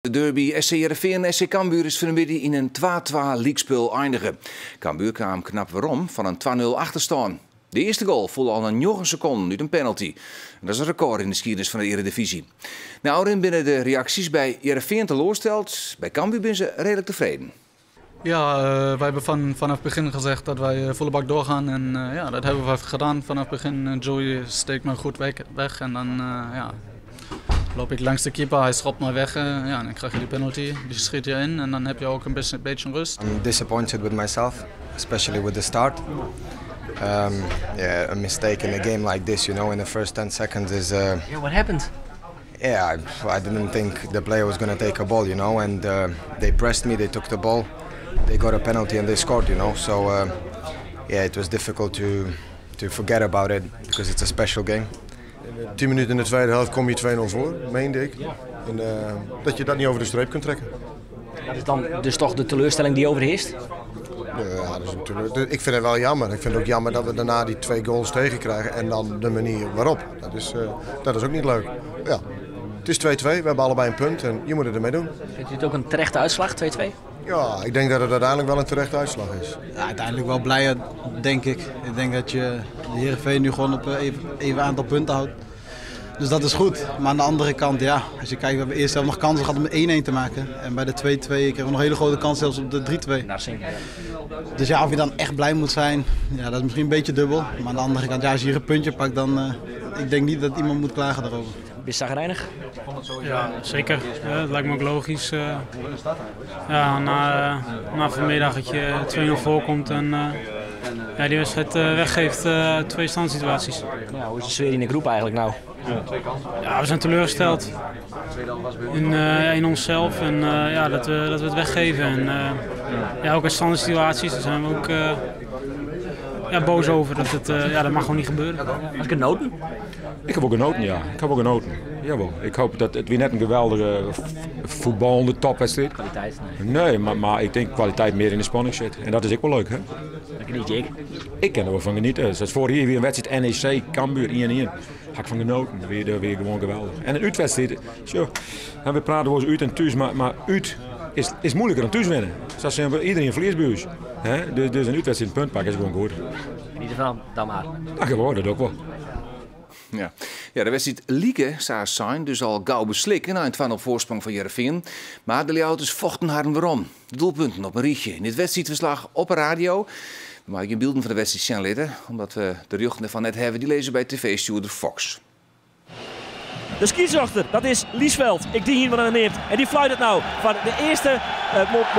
De derby SC Hearrenfean-SC Cambuur is fan 'e middei yn in twa-twa lykspul einige. Cambuur kaam knap werom fan in twa-nul achterstân. De earste goal foel al nei njoggen sekonden út in penalty. En dat is in rekôr yn de skiednis fan de earedivyzje. Nei ôfrin binne de reaksjes by Hearrenfean teloarsteld, by Cambuur binne se reedlik tefreden. Ja, wij hebben vanaf het begin gezegd dat wij volle bak doorgaan. En ja, dat hebben we gedaan vanaf het begin. Joey steekt me goed weg en dan ja, loop ik langs de keeper. Hij schopt me weg. Ja, dan krijg je die penalty. Die schiet je in en dan heb je ook een beetje rust. I'm disappointed with myself, especially with the start. Yeah, a mistake in a game like this, in the first 10 seconds is. Yeah, what happened? Yeah, I didn't think the player was going to take a ball, and they pressed me, they took the ball, they got a penalty and they scored. So, yeah, it was difficult to forget about it because it's a special game. 10 minuten in de tweede helft kom je 2-0 voor, meende ik. En dat je dat niet over de streep kunt trekken. Dat is dan dus toch de teleurstelling die overheerst? Ja, dat is natuurlijk, ik vind het wel jammer. Ik vind het ook jammer dat we daarna die 2 goals tegenkrijgen en dan de manier waarop. Dat is ook niet leuk. Ja. Het is 2-2, we hebben allebei een punt en je moet het ermee doen. Vindt u het ook een terechte uitslag, 2-2? Ja, ik denk dat het uiteindelijk wel een terechte uitslag is. Ja, uiteindelijk wel blij, denk ik. Ik denk dat je de Heerenveen nu gewoon op even aantal punten houdt. Dus dat is goed. Maar aan de andere kant, ja, als je kijkt, we hebben eerst zelf nog kansen gehad om 1-1 te maken. En bij de 2-2 kregen we nog hele grote kans zelfs op de 3-2. Dus ja, of je dan echt blij moet zijn, ja, dat is misschien een beetje dubbel. Maar aan de andere kant, ja, als je hier een puntje pakt, dan ik denk niet dat iemand moet klagen daarover. Ben je chagrijnig? Ja, zeker. Ja, dat lijkt me ook logisch. Ja, na vanmiddag dat je 2-0 voorkomt en die wedstrijd weggeeft, 2 standsituaties. Ja, hoe is de sfeer in de groep eigenlijk nou? Ja, we zijn teleurgesteld in onszelf en dat we het weggeven. En ook in standsituaties, daar zijn we ook boos over. Dat dat mag gewoon niet gebeuren. Had ik genoten? Ik heb ook genoten, ja. Ik heb ook genoten. Jawel. Ik hoop dat het weer net een geweldige voetballende topwedstrijd. Kwaliteit? Nee. Nee, maar ik denk kwaliteit meer in de spanning zit. En dat is ook wel leuk, hè? Daar geniet je ik. Ik kan er wel van genieten. Zoals vorig jaar weer een wedstrijd NEC, Cambuur 1-1. Had ik van genoten. Dat weer gewoon geweldig. En een uitwedstrijd, zo, en we praten wel eens uit en thuis, maar uit is moeilijker dan thuis winnen. Zoals iedereen verliest bij ons. Hè? Dus een uitwedstrijd een punt pakken is gewoon goed. Geniet ervan, dan maar. Ja, gewoon, dat ook wel. Ja. Ja, de wedstrijd Lieke zou zijn, dus al gauw beslikken na een 2-0 voorsprong van Heerenveen. Maar de Ljouwters vochten haar waarom. De doelpunten op een rietje. In dit wedstrijdverslag op de radio. We maken beelden van de wedstrijd zien laten, omdat we de rjochten ervan net hebben. Die lezen bij tv-stuurder Fox. De scheidsrechter, dat is Liesveld. Ik die hier wat aan neemt. En die fluit het nou van de eerste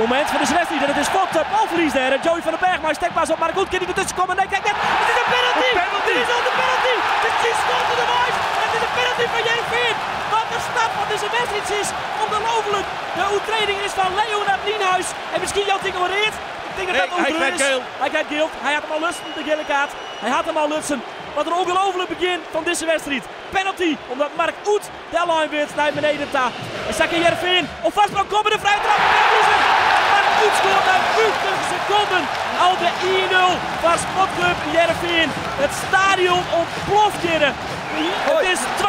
moment van de wedstrijd. En het is Vot, balverlies daar. En Joey van den Berg, maar hij steekt pas op. Maar goed, kan hij ertussen komen? Nee, kijk net. Het is een penalty! Een penalty! Het is al de penalty! Het is schot in de wijs! Het is een penalty van Heerenveen! Wat een stap van deze wedstrijd is ongelooflijk. De oetreding is van Leonard Nienhuis. En misschien Jan Tinkereert. Ik denk dat Nee, dat hij ook krijgt is. geel. Hij krijgt geel. Hij had hem al lutsen, de gele kaart. Hij had hem al lutsen. Wat een ongelooflijk begin van deze wedstrijd. Penalty, omdat Mark Uth de lijn weer naar beneden ta. En Saki Heerenveen op vastbouw komen de vrije trap. Mark Uth scoort na 50 seconden al de 1-0 van Sportclub Heerenveen. Het stadion ontploft hier. Het is 2-0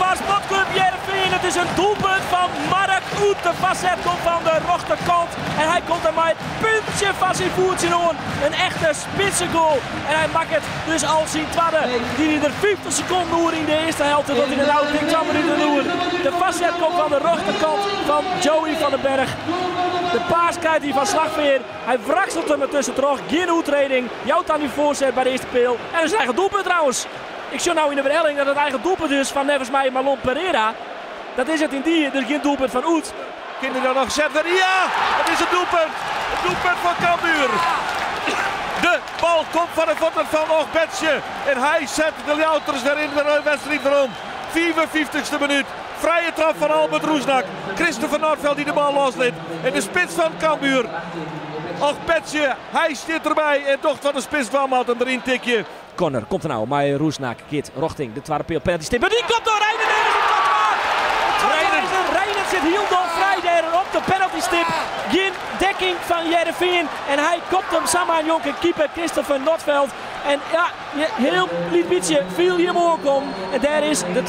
van Sportclub Heerenveen. Het is een doelpunt van Mark Uth. De facet komt van de rechterkant. En hij komt er maar het puntje van zijn voetje aan. Een echte spitsengoal. En hij maakt het dus al zijn tweede. Die er 50 seconden door in de eerste helft. Dat hij er nou dik 2 minuten door. De facet komt van de rechterkant van Joey van den Berg. De paas krijgt hij van Slagveer. Hij wrakselt hem ertussen terug. Geen oetreding. Jouwt aan die voorzet bij de eerste peel. En dat is eigen doelpunt trouwens. Ik zie nou in de verhelling dat het eigen doelpunt is van nevens mij Marlon Pereira. Dat is het in die, dus geen doelpunt van Uth. Kinderen dan nog gezet worden. Ja, het is het doelpunt. Het doelpunt van Cambuur. De bal komt van de voeten van Ogbeche. En hij zet de Ljouwters weer in de wedstrijd erom. 54e minuut. Vrije trap van Albert Rusnák. Christopher Nordfeldt die de bal losliet. En de spits van Cambuur. Ogbeche, hij zit erbij. En toch van de spits kwam had hem erin tikje. Corner komt er nou, maar Rusnák, Kit, Rochting, de tweede peel, penalty stip. Maar die komt door Reijnen, daar is het tot waar. Reijnen. Reijnen zit heel dol vrij daar op de penalty stip. Geen dekking van Heerenveen. En hij kopt hem samen aan jonke keeper Christopher Nordfeldt. En ja, heel liet beetje viel hier omhoog om. En daar is de 2-2.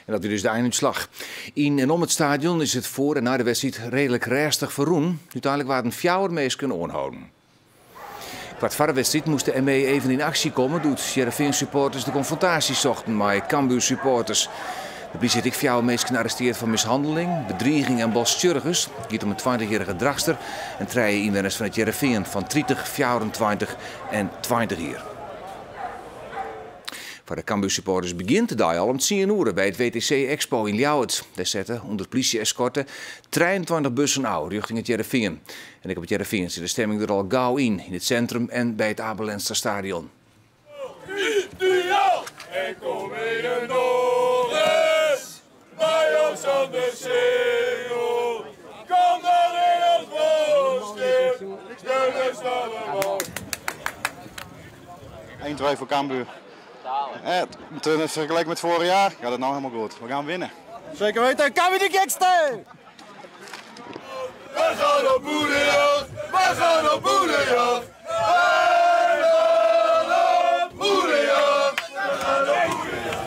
En dat wie dus de einútslach. Yn en om it stadion is it foar en nei de wedstriid reedlik rêstich ferrûn. Uteinlik waarden fjouwer minsken oanholden. Koart foar de wedstriid moast de ME even yn aksje komme doe't Hearrenfean-supporters de konfrontaasje sochten mei Cambuur-supporters. De plysje hat ek fjouwer minsken arresteard foar mishanneling, bedriging en balstjurrigens. It giet om in tweintichjierrige Drachtster en trije ynwenners fan It Hearrenfean fan 30, 24 en 20 jier. Foar de Cambuur-supporters begjint de dei al om tsien oere by it WTC Expo yn Ljouwert. Dêr sette ûnder plysje-eskorte 23 bussen ôf rjochting It Hearrenfean. En ek op It Hearrenfean sit de stemming der al gau yn, yn it sintrum en by it Abe Lenstra Stadion. Ideaal en kom even nog eens bij ons aan de singel. Kom dan in ons woonschip, steun ons allemaal. 1-2 voor Cambuur. In vergelijking met vorig jaar gaat het nou helemaal goed. We gaan winnen. Zeker weten, Cambuur de gekste! We gaan op moederjacht, we gaan op moederjacht. Wij gaan op moederjacht, we gaan op moederjacht.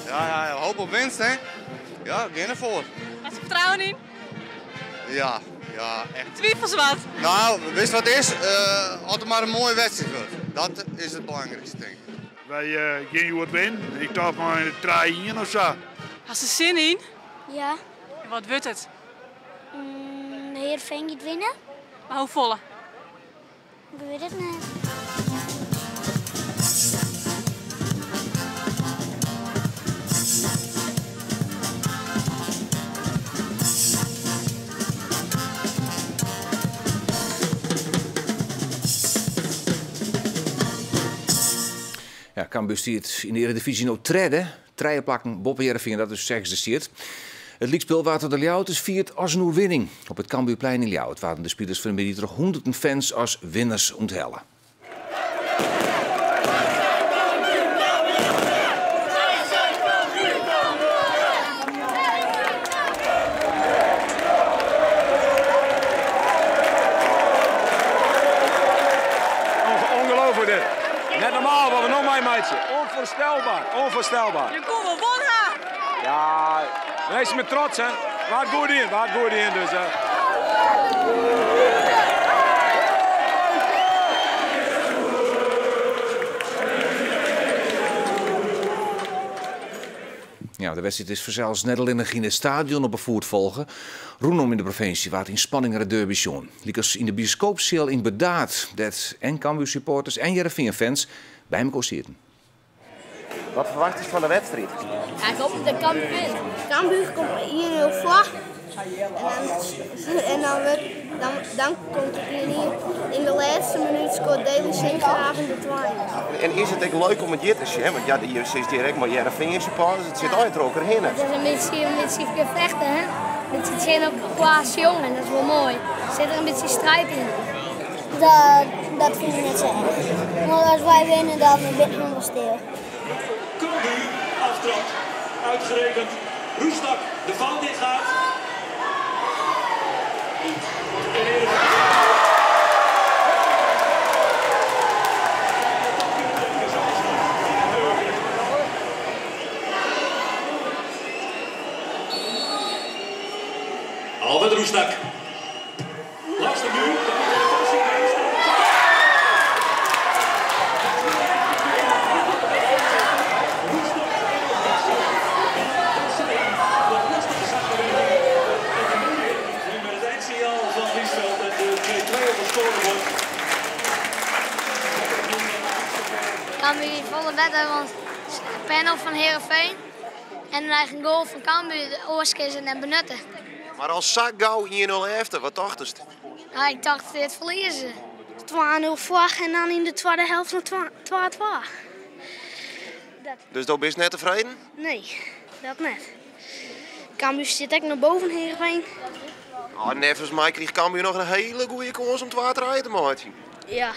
Ja, ja, hoop op winst, hè? Ja, we gaan ervoor. Hast der fertrouwen yn? Ja, ja, echt. Twivels wat? Nou, witst wat it is? As it mar in moaie wedstriid wurdt. Dat is it belangrykste, tink ik. Wy gean hjoed winnen. Ik tocht mei 3-1 of sa. Hast der sin yn? Ja. En wat wurdt it? Hearrenfean giet winne. Mar hoefolle? Ik wit it net. Ja, Cambuur stiet yn de Eredivisie no tredde. Trije plakken boppe Hearrenfean, dat dus sechsde stiet. It lykspul waard troch de Ljouwerters fierd as in oerwinning. Op it Cambuurplein yn Ljouwert waarden de spilers fan 'e middei troch hûnderten fans as winners ûnthelle. Ongelooflijk dit. Net normaal wat we no meimeitsje. Onvoorstelbaar, onvoorstelbaar. Je kon wol wûn ha. Ja, wees met trots hè. Waard goed yn, waard goed yn dus. Hè. Ja, de wedstriid is fansels net allinnich yn it stadion op 'e foet folge. Rûnom yn de provinsje waard yn spanning nei de derby sjoen. Lykas yn de bioskoopseal yn Burdaard, dêr't en Cambuur-supporters en Hearrenfean-fans by mekoar sieten. Wat ferwachtest fan de wedstriid? Ja, ik hoop dat Cambuur wint. Cambuur komt mei 1-0 foar. En dan, wurdt, dan, dan komt it 1-1. Yn de lêste minút skoart Daley Sinkgraven de tweede. En is it ek leuk om it hjir te sjen? Want ja, je sitst hjir ek mei Hearrenfean supporters, it sit allegear troch elkoar hinne. Het is in bytsje gevechten, hè? Een bytsje tsjin elkoar sjongen, dat is wol moai. Der sit der in bytsje striid yn. Dat fyn ik net sa erch. Want as wy winne, dan binne we wol stil. Cambuur aftrapt. Uitgerekend Roestak de fout in gaat. Albert Roestak. Langs de muur. skoarde wol. Cambuur wie folle better, want in panel fan Heerenveen en in eigen goal fan Cambuur, de oars kinne se net benutte. Mar al sa gau 1-0 efter, wat tochtest? Nou, ik tocht dit ferlieze. 2-0 foar en dan yn de twadde helte noch 2-2. Dus do bist net tefreden? Nee, dat net. Cambuur stiet ek noch boppe Heerenveen. Oh, neffens my kriget Cambuur noch in hiele goede kâns om 2-3 te meitsjen. Ja.